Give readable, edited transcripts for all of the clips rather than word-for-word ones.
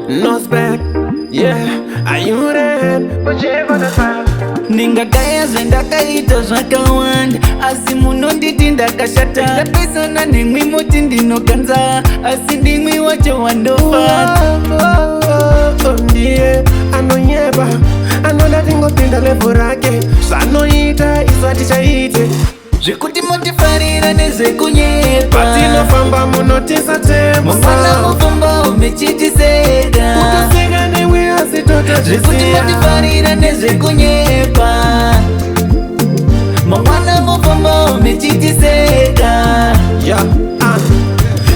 Nosback, yeah, are you ready? Ndingagaya zvandakaita zvakawanda, asi munonditi ndakashata. Ndapesana nemwi, moti ndinoganza, asi ndimwi wacho wandofa. Oh, ndiye anonyeba, anoda tingopinda level rake. Zvanoita isu hatichaite. Zvekuti motifarira nezvekunyepa. Patinofamba munotisa Mangwana temsa. Mufamba mechitiseka. Kutoseka newe, asi Zvekuti totozviziya. motifarira nezvekunyepa, mangwana mufamba mechitiseka. Yeah, ah.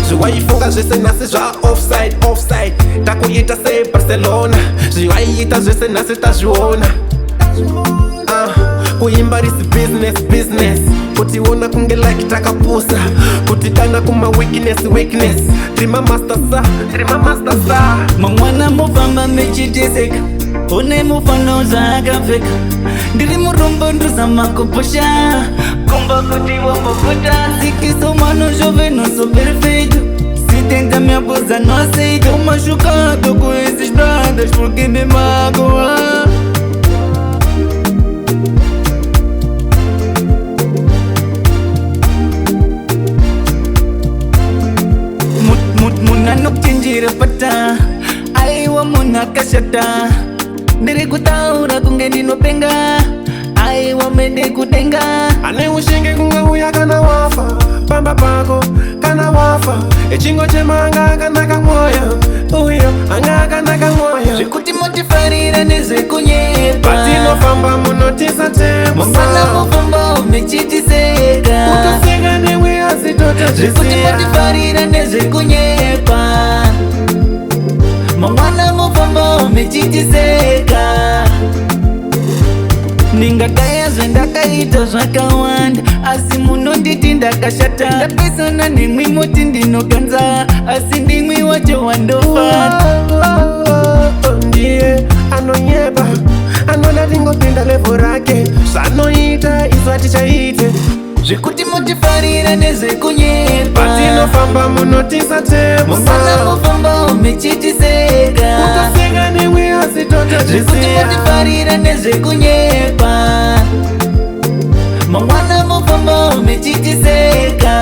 Zviwaifunga zvese nhasi zvaoffside, offside. Takuita seBarcelona. Zviwaiita zvese nhasi tazviona. Ah, kuimba risi business, business. Kutiona kunge like takapusa, kuti dana kuma weakness, weakness. Tiri mamaster sa, tiri mamaster sa. Mangwana mufamba mechitiseka, une mufano zvaakapfeka. Ndiri murombo, ndozama kupusha kumba kuti wambokuta sikiso. Mano jovem, não sou perfeito. Se tenta me abusar, não aceito. Tô machucado com esses brothers porque me magoa. Munhu anokuchinjira pata, aiwa, munhu akashata. Ndiri kutaura kunge ndinopenga, aiwa, mende kudenga. Ane ushinge kunge uya kana wafa pamba pako, kana wafa echingo chemanga akanaka mwoyo uyo, anga akanaka mwoyo. Zvekuti motifarira nezvekunyepa. Patinofamba munotisa Mangwana temsa. Mufamba mechitiseka. Kutoseka newe, asi Zvekuti totozviziya. motifarira nezvekunyepa, mangwana mufamba mechitiseka. Ndingagaya zvandakaita zvakawanda, asi munonditi ndakashata. Ndapesana nemwi, moti ndinoganza, asi ndimwi wacho wandofa. Oh, ndiye anonyeba, anoda tingopinda level rake. Zvanoita isu hatichaite. Zvekuti motifarira nezvekunyepa. Patinofamba munotisa Mangwana temsa. Mufamba mechitiseka. Kutoseka newe, asi Zvekuti totozviziya. motifarira nezvekunyepa, mangwana mufamba mechitiseka.